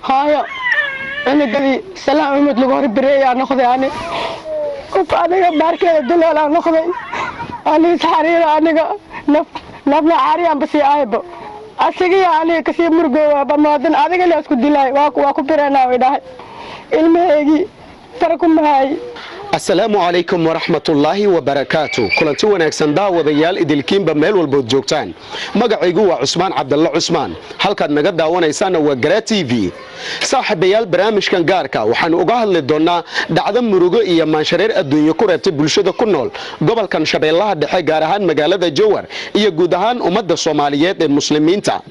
Hooyo, cunugadii salaan umad lagu horbireeyaa noqday. Ani qof aniga baarkeeda duleelaa noqday. Aliis xariira aniga naf nafna caariyaan basii ahaybo, asigiya aniga kasii murgoowa bamaadan. Adiga la isku dilaay, waa ku bireenaa, way dhahay ilmahaygii fara ku mahaay. Asalaamu calaykum waraxmatullaahi wabarakaatu. Kulanti wanaagsan, daawadayaal idilkiinba meel walbood joogtaan. Magacaygu waa Cusmaan Cabdalle Cusmaan, halkaad naga daawanaysaana waa Garaa TV. Saaxiibayaal, barnaamijkan gaarka waxaanu uga hadli doonnaa dhacdo murugo iyo maanshareer adduunye ku reebtay bulshada ku nool gobolkan Shabeellaha Dhexe, gaar ahaan magaalada Jowhar, iyo guud ahaan ummadda Soomaaliyeed ee Muslimiinta.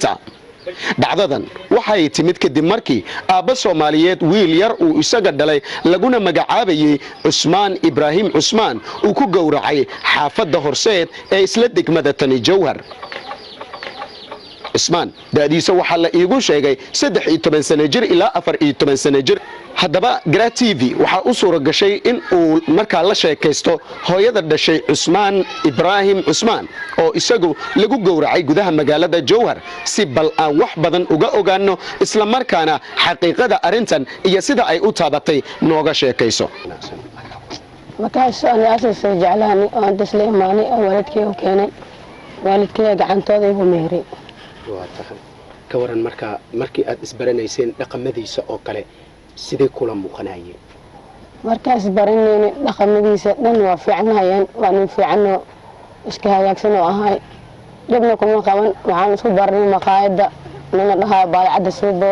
Dhacdadan waxay timid kadib markii aabba Soomaaliyeed wiil yar uu isaga dhalay, laguna magacaabayey Cusmaan Ibraahim Cusmaan, uu ku gowracay xaafadda Horseed ee isla degmada tani Jowhar. Cusmaan da'diisa waxaa la iigu sheegay 13 sano jir ilaa 14 sano jir. Haddaba, Gara TV waxaa u suura gashay in uu markaa la sheekaysto hooyada dhashay Cusmaan Ibraahim Cusmaan, oo isagu lagu gowracay gudaha magaalada Jowhar, si bal aan wax badan uga ogaanno, isla markaana xaqiiqada arrintan iyo sida ay u taabatay nooga sheekayso. Markaas ani asaasoo jeclaani oo aan dasla imaanay oo waalidkay u keenay, waalidkaya gacantooda igu meheray. Waa tahay. Ka waran markaa, markii aad isbaranayseen, dhaqamadiisa oo kale sidee kula muuqanayeen? Markaas baranayni, dhaqamadiisa dhan waa fiicnahayeen. Waa nin fiicanoo iska hagaagsan oo ahay, dhibna kuma qaban. Waxaan isku baranay maqaayadda nina dhahaa Baadacadda Suubo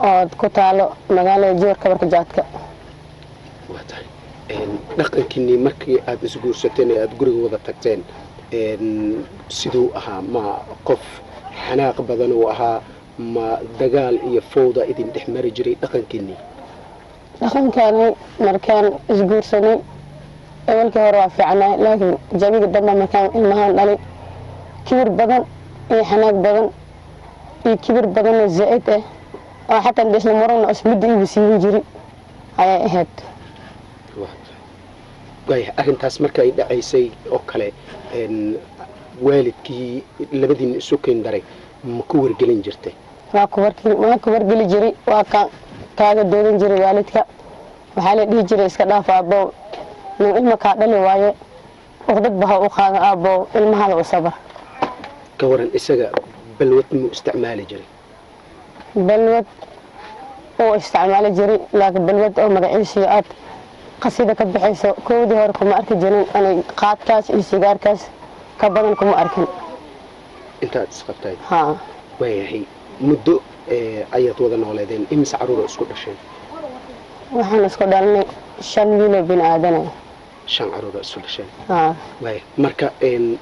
oo ku taalo magaalada Joorka barka jaadka. Waa tahay. Dhaqankiinii markii aad isguursateen ee aad guriga wada tagteen siduu ahaa? Ma qof xanaaq badan uu ahaa? Ma dagaal iyo fowda idin dhex mari jiray dhaqankiinii? Dhaqankaani markaan isguursanay, awalkii hore waa fiicnaa, laakiin jabiga dambe markaan ilmahaan dhalay, kibir badan iyo xanaag badan iyo kibir badanoo zaa'id ah oo xataa inta isla murana ismidda iigu siibin jiri ayay ahayd. Waaya, arrintaas marka ay dhacaysay oo kale, waalidkii labadiina isu keen daray ma ku wargelin jirtay? Waa ku wargeli jiray, waa ka kaaga doodan jiray waalidka. Waxaa la dhihi jiray, "Iska dhaaf aabbow, nin ilma kaa dhali waaye, uqdad ba ha u qaada aabbow, ilmahaada u sabar." Ka waran isaga, balwad muu isticmaali jiray? Balwad uu isticmaali jiray, laakiin balwad oo magaciisiyo aad qasida ka bixayso kowdii hore kuma arki jirin. Anay qaadkaas iyo sigaarkaas ka badan kuma arkin. Intaad isqabtay? Haa. Waayahay, muddo ayaad wada nooleedeen. Imise caruura isku dhasheen? Waxaan isku dhalnay shan wiiloo bini aadana. Shan caruura isku dhasheen? Haa. Waaya, marka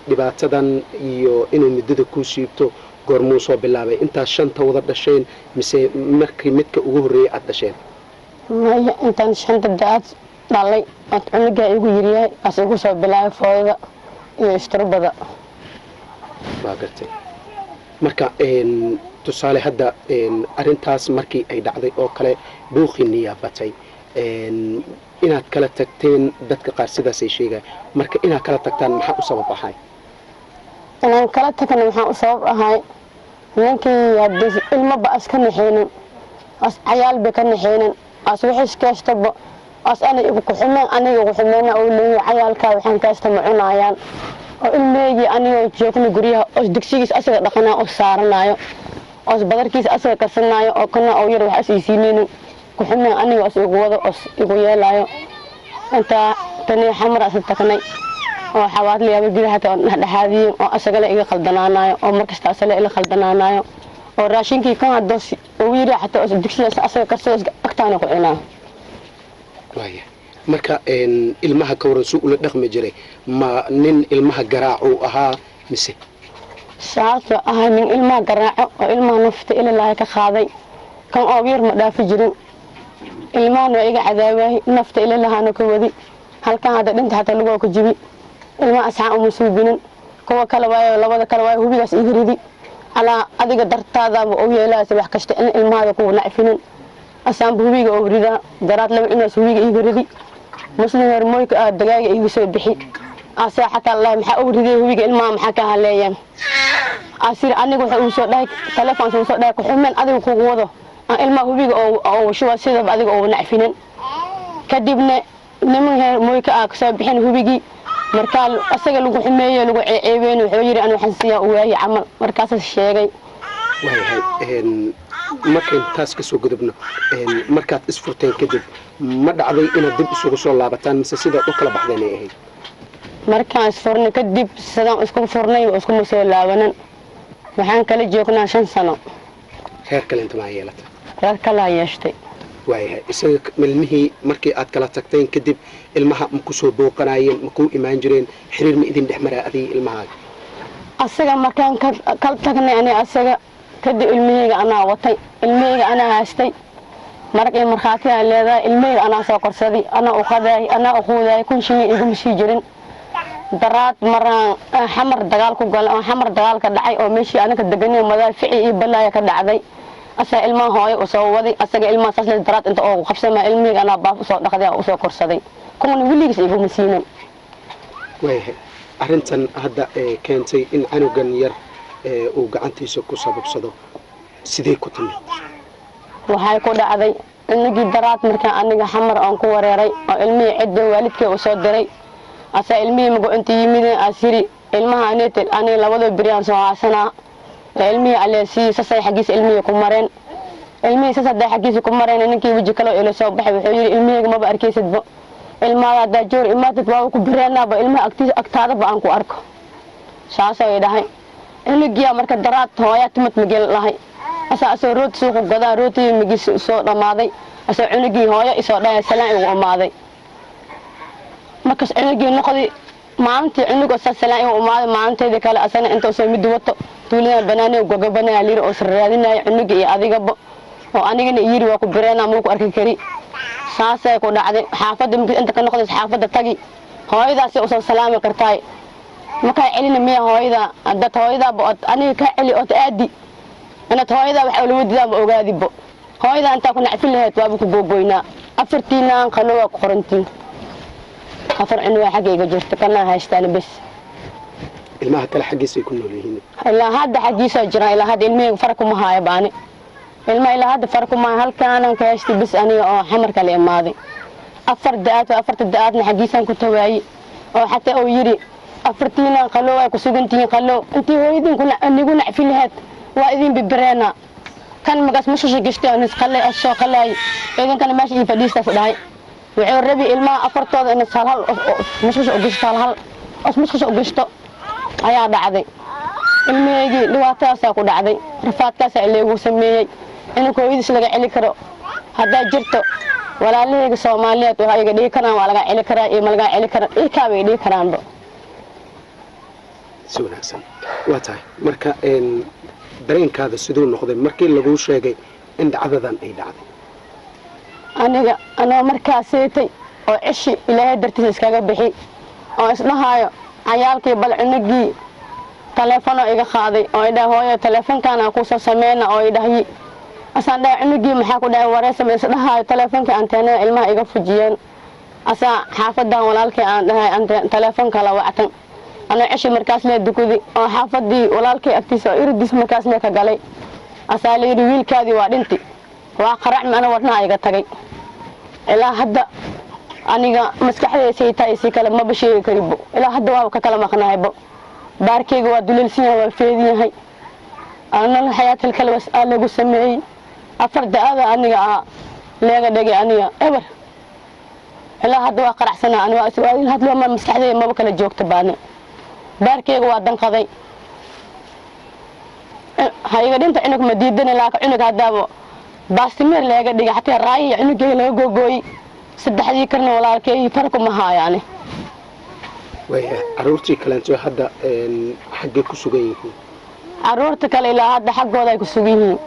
dhibaatadan iyo inuu muddada kuu siibto goormuu soo bilaabay? Intaad shanta wada dhasheen mise markii midka ugu horreeyay aad dhasheen? Maya, intaan shanta da-aad dhalay ood cunugaa igu yiryahay as igu soo bilaabay foodada iyo isturbada. Waa gartay. Marka tusaale hadda arrintaas markii ay dhacday oo kale, buuqiiniyaa batay, inaad kala tagteen dadka qaar sidaasay sheegaan. Marka inaad kala tagtaan maxaa u sabab ahay? Inaan kala tagna maxaa u sabab ahay? Ninkii haddii ilmaba as ka naxeynin, as cayaalba ka naxeynin, as wixiis kaystaba as ana igu kuxumeen, aniga igu xumeena oo leeyahay, "Cayaalkaa waxaan kaysta ma cunaayaan," oo ilmeygii anigoo joogna guryaha oo dugsigiis asaga dhaqanaayo oo saaranayo oo badarkiisa asaga karsanaayo oo kana oo yar wax as iisiinaynin, kuxumeen aniga os igu wado os igu yeelayo. Intaa tani Xamar asa tagnay oo xawaadlayaaba gudaha hataa dhexdhexaadiyin oo asagale iga khaldanaanayo oo markasta asale ila khaldanaanayo oo raashinkii kan hadoo ugu yiri xataa dugsidaas asaga karsado agtaana ku cunaa. Waaya, marka ilmaha ka waran, suu ula dhaqmi jiray? Ma nin ilmaha garaacuu ahaa mise? Saasoo ahay, nin ilmaha garaaco oo ilmaha nafta ililaahay ka qaaday. Kan oogu yar ma dhaafi jirin. Ilmahana waa iga cadaawaay, nafta ililahaana ka wadi. Halkan hadda dhinta xataa lugoo ka jibi. Ilmaha asxaan uma suubinin. Kuwa kale waayo, labada kale waayo, hubigaas iga ridi alaa adiga dartaadaaba u yeelaasa wax kasta in ilmahaada kuwa nacfinin. Asaanba hubiga oo ridaa daraad laba cunaas hubiga iga ridi. Muslim hermooyka ah dagaaga iga soo bixi asaa xataa allahi maxaa ugu riday hubiga ilmaha, maxaa ka haleeyaan? Asir aniga waxa uu soo dhahay, telefoon uu soo dhahay, kuxumeen adiga kugu wado. Aan ilmaha hubiga oo shuba sidaba adiga oo nacfinin. Kadibna niman heer moyka ah kasoo bixin hubigii. Markaa asaga lagu xumeeye, lagu ceeceebeen, wuxuu yidhi an waxaan siiyaa u waayi camal, markaasaas sheegay. Waayahay, markayn taas ka soo gudubno, markaad isfurteen kadib ma dhacday inaad dib isugu soo laabataan, mise sidaad u kala baxdeen ay ahayd? Markaan isfurnay kadib, sidaan isku furnay iskuma soo laabanan. Waxaan kala joognaa 5 sano. Reer kale inta maa yeelata? Reer kalaa yeeshtay. Waayahay, isaga ilmihii markii aad kala tagteen kadib ilmaha ma ku soo booqanaayeen, ma kuu imaan jireen, xiriir ma idin dhex maraa adiga ilmahaaga? Asaga markaan kala tagnay ani asaga kadib, ilmahayga anaa watay, ilmahayga anaa haystay. Marag iyo markhaati aan leedahay. Ilmahayga anaa soo korsaday, anaa uqadaay, anaa uquudaay. 1000 shilin iguma sii jirin. Daraad maraan Xamar dagaal ku galay oo Xamar dagaal ka dhacay oo meeshii anaka deganay madaafici iyo balaaya ka dhacday, asaga ilmaha hooyo usoo waday. Asaga ilmaha saas le daraad inta oogu qabsama, ilmahayga anaa baaf usoo dhaqday oo usoo korsaday. Kuwana weligiis iguma siinin. Waayahay, arrintan hadda ee keentay in canugan yar ee uu gacantiisa ku sababsado sidee ku timid? Waxay ku dhacday inagii daraad markaan aniga Xamar oon ku wareeray oo ilmihii cidda waalidkay usoo diray, asaa ilmihii mago inta yimideen aas yiri ilmaha aneetel aniga labadoo beriyaan soo haasanaa ee ilmihii aleesii sasay xaggiisa ilmihii ku mareen. Ilmihii sas hadday xaggiisa ku mareen, ninkii weji kaloo ila soo baxay. Wuxuu yidhi ilmihayga maba arkaysidba, ilmaada haddaa joor imaatid waaba ku bireenaaba, ilmaha agtiisa agtaadaba aan ku arko, saasay dhahay. Cunugiyaa marka daraad hooyaa timid migel dhahay, asaa asoo rooti suuqa gadaa, rootigii migis soo dhammaaday, asoo cunugii hooyo isoo dhahay salaan igu imaaday. Markaas cunugii noqday maalintii cunug asaa salaan igu imaaday, maalinteedii kale asana inta usoo midi wato tuuladan banaaniga gogabanaya layiri oo israadinaya cunugii iyo adigaba oo anigana yiri waa ku bireena, muu ku arki kari. Saasay ku dhacday. Xaafadda markii inta ka noqdays xaafadda tagi, hooyadaasi usoo salaami kartaay makaa celina miya? Hooyada haddaad hooyadaaba ood aniga kaa celi ood aadi inaad hooyadaa wax ula wadidaanba ogaadibo, hooyadaa intaa ku nacfin lahayd waaba ku googoynaa. Afartiinaan qalo waa ku qorantiin, afar cunugaa xaggayga jirta, kanaa haystaan bes. Ilmaha kale xaggiisay ku nool yihiin? Ilaa hadda xaggiisoo jiraan. Ilaa hadda ilmahayga fara kuma haayo baani, ilmaha ilaa hadda fara kuma haayo. Halkaanan ka haystay bes aniga oo Xamar kala imaaday. Afar da-aad, afarta da-aadna xaggiisaan ku tawaayey oo xataa uu yidhi afartiinaan qaloow ay ku sugantihiin, qaloow intii hooyadiin nigu nacfi lahayd waa idin bibireena. Kan magaas mashasha gashtay oo nisqale soo qalaay, idinkana meesha ii fadhiistaas dhahay. Wuxuu rabi ilmaha afartooda in hal hal mashasha u gashto, hal hal os mashasha u gashto ayaa dhacday. Ilmahaygii dhibaatadaasaa ku dhacday, rafaadkaasaa ileegu sameeyey. Inanka hooyadiis laga celi karo haddaa jirto, walaalahayga Soomaaliyeed waxaa iga dhigi karaan waa laga celi karaa iyo ma lagaa celi karaa, ikaabay dhigi karaanba. Si wanaagsan, waa tahay. Marka dareenkaada siduu noqday markii laguu sheegay in dhacdadan ay dhacday? Aniga anoo markaa seetay oo cishi Ilaahay dartiisa iskaga bixi oo isdhahaayo cayaalkii bal cunugii taleefonoo iga qaaday oo idhahay hooyo taleefonkan aan kuusoo sameyna oo idhahyi. Asaan dhahay cunugii maxaa ku dhahay wareysama, isdhahaayo taleefonkii anteenada ilmaha iga fujiyeen. Asaa xaafadan walaalkii aan dhahay taleefon kala wactan, anoo cishi markaas lee dukudi oo xaafadii walaalkii agtiisa oo iridiis markaas lee ka galay, asaa la yidhi wiilkaadii waa dhinti, waa qaracmi. Ana wadnaha iga tagay. Ilaa hadda aniga maskaxdayda tahay si kale maba sheegi karibo. Ilaa hadda waaba ka kala maqnahaybo. Baarkeyga waa duleelsan yahay, waa feedin yahay. Nolol xayaatal kale was aa lagu sameeyey. Afar da-ada aniga aa leega dhegay aniga eber. Ilaa hadda waa qaracsana ani hadlo ma maskaxdayda maba kala joogta baani. Baarkeyga waa danqaday. Ha iga dhinta cunug ma diidani, laakiin cunug haddaaba baastimiir leega dhigay, xataa raayihi cunugeyga laga googooyey, saddexdii karna walaalkey fara kuma haayaani. Waaya, caruurtii kaleento hadda xaggee ku sugan yihiin? Caruurta kale ilaa hadda xaggooda ay ku sugan yihiin.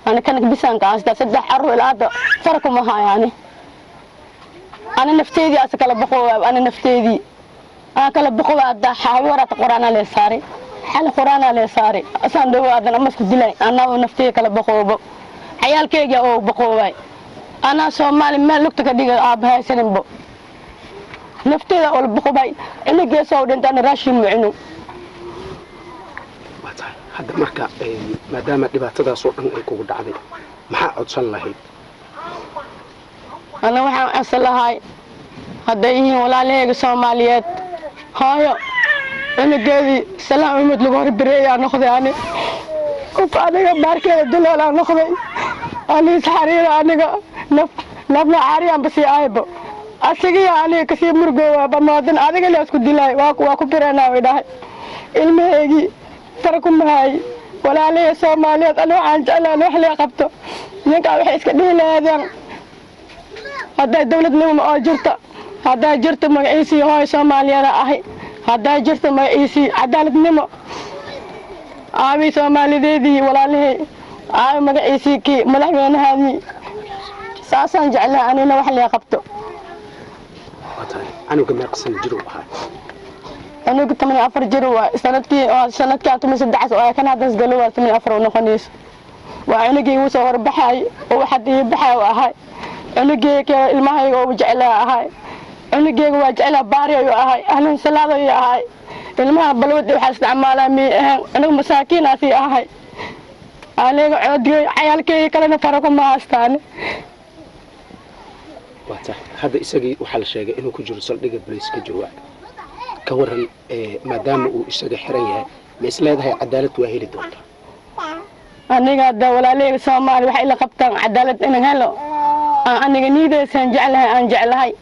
Ani kan bisaanka haystaa, saddex caruur ilaa hadda fara kuma haayaani. Ani nafteedii asa kala boqowaab, ani nafteedii aan kala boqowa. Hadda xaawaraata quraanaa lee saaray, xal quraanaa lee saaray, asaan dhowo haddana ama isku dilay. Anaa nafteeda kala boqoobo, cayaalkeyga oo boqowaay. Anaa Soomaali meel lugta ka dhiga aaba haysaninbo, nafteeda oo la boqobay. Cunugeesoo dhinta ana raashin mucinu. Waa tahay. Hadda marka maadaama dhibaatadaasoo dhan ay kugu dhacday, Maxaa codsan lahayd? Ana waxaan codsan lahay, hadday yihiin walaalahayga Soomaaliyeed, hooyo cunugeedii salaan umad lagu horbireeyaa noqday. Ani qof aniga baarkeeda duloolaa noqday. Aniis xariira, aniga naf nafna caariyaan basii ahaybo, asigiya aniga kasii murgoowa bamaadan adiga la isku dilaay, waa ku bireenaa way dhahay. Ilmahaygii fara ku mahaay. Walaalahey Soomaaliyeed, ani waxaan jeclaan wax lee qabto. Ninkaa waxay iska dhihi lahaadeen hadday dowladnimo oo jirto, hadday jirto magaciisii, hooyo Soomaaliyeeda ahay, hadday jirto magaciisii cadaaladnimo, aabi Soomaalideedii, walaalahey, aabi magaciisii kii madaxweynahaadii, saasaan jeclahay anina wax lee qabto. Waa tahay. Canuga meeqa sana jir uu ahaa? Cunuga 14 jir waay. Sanadkii sanadkaan 13 oo kan haddas galo waa 14 u noqonayso. Waa cunugii igu soo horbaxay oo waxad ii baxay u ahay. Cunugeyga ilmahayga oo jeclaa ahay. Cunugeyga waa jeclaa, baari ayuu ahay, ahlun salaad ayuu ahay. Ilmaha balwad waxaa isticmaalaa miyay ahayn. Cunug masaakiinaasii ahay. Aniga coodgey cayaalkeyga kalena fara kuma haystaan. Waa tahay. Hadda isagii waxaa la sheegay inuu ku jiro saldhigga booliiska Jowhar. Ka waran, maadaama uu isaga xiran yahay, ma is leedahay cadaalad waa heli doontaa? Aniga hadda walaalaheyga Soomaali waxay ila qabtaan cadaalad inaan helo aan aniga niidaysaan jeclahay, aan jeclahay.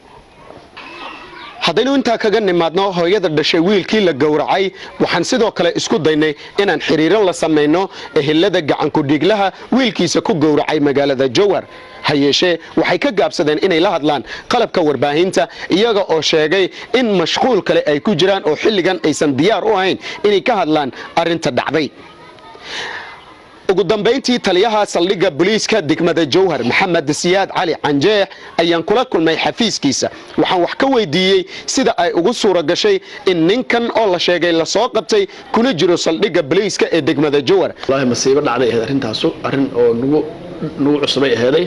Haddaynu intaa kaga nimaadno hooyada dhashay wiilkii la gowracay, waxaan sidoo kale isku daynay inaan xiriiro la samayno ehelada gacankudhiiglaha wiilkiisa ku gowracay magaalada Jowhar. Ha yeeshee, waxay ka gaabsadeen inay la hadlaan qalabka warbaahinta, iyaga oo sheegay in mashquul kale ay ku jiraan oo xilligan aysan diyaar u ahayn inay ka hadlaan arrinta dhacday. Ugu dambayntii, taliyaha saldhigga booliiska degmada Jowhar, Maxamed Siyaad Cali Canjeex, ayaan kula kulmay xafiiskiisa. Waxaan wax ka weydiiyey sida ay ugu suura gashay in ninkan oo la sheegay lasoo qabtay kuna jiro saldhigga booliiska ee degmada Jowhar. Wallaahi, masiibo dhacday ahayd arrintaasu, arrin oo nagu cusubay aheeday.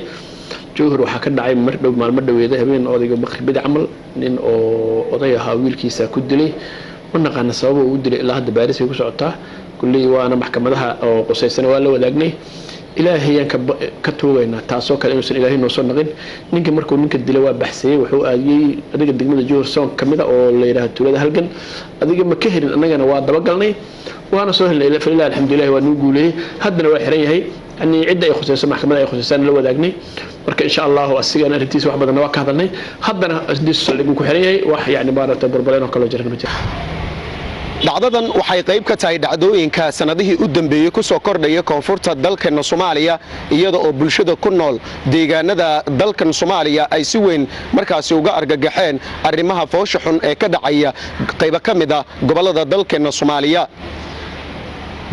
Jowhar waxaa ka dhacay mar dhow, maalmo dhoweeda, habeen odayga maqribidi camal, nin oo oday ahaa wiilkiisa ku dilay. Ma naqaana sababa uu dilay ilaa hadda, baaris bay ku socotaa kulley, waana maxkamadaha oo qusaysana waa la wadaagnay. Ilaahayaan ka tuugaynaa taasoo kale inuusan Ilaahay noo soo naqin. Ninka markuu ninka dilay waa baxsayey, wuxuu aadiyey adiga degmada Jowhar soon ka mida oo la yidhaha tuulada Halgan. Adiga ma ka helin, annagana waa dabagalnay, waana soo helnay. Falilah alxamdulilah, waa nuu guuleeyey, haddana waa xiran yahay. Yani cidda ay khusayso, maxkamadda ay khusaysaan la wadaagnay. Marka insha Allahu asigana arrintiisa wax badanna waa ka hadalnay, haddana arrintiisa saldhig uu ku xiran yahay. Wax yani maaragtay burbuleen oo kaloo jiran ma jira. Dhacdadan waxay qayb ka tahay dhacdooyinka sannadihii u dambeeyey ku soo kordhaya koonfurta dalkeenna Soomaaliya, iyada oo bulshada ku nool deegaanada dalkan Soomaaliya ay si weyn markaasi uga argagaxeen arrimaha foosha xun ee ka dhacaya qaybo ka mid a gobollada dalkeenna Soomaaliya.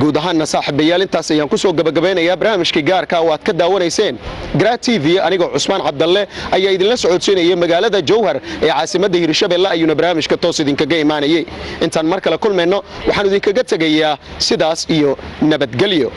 Guud ahaanna, saaxiibayaal, intaas ayaan ku soo gabagabeynayaa barnaamijkii gaarka oo aad ka daawanayseen Garaad TV. Anigoo Cusmaan Cabdalle ayaa idinla socodsiinaya. Magaalada Jowhar ee caasimadda Hirshabelle ayuuna barnaamijka toos idinkaga imaanayay. Intaan mar kale kulmayno, waxaan idinkaga tegayaa sidaas iyo nabadgelyo.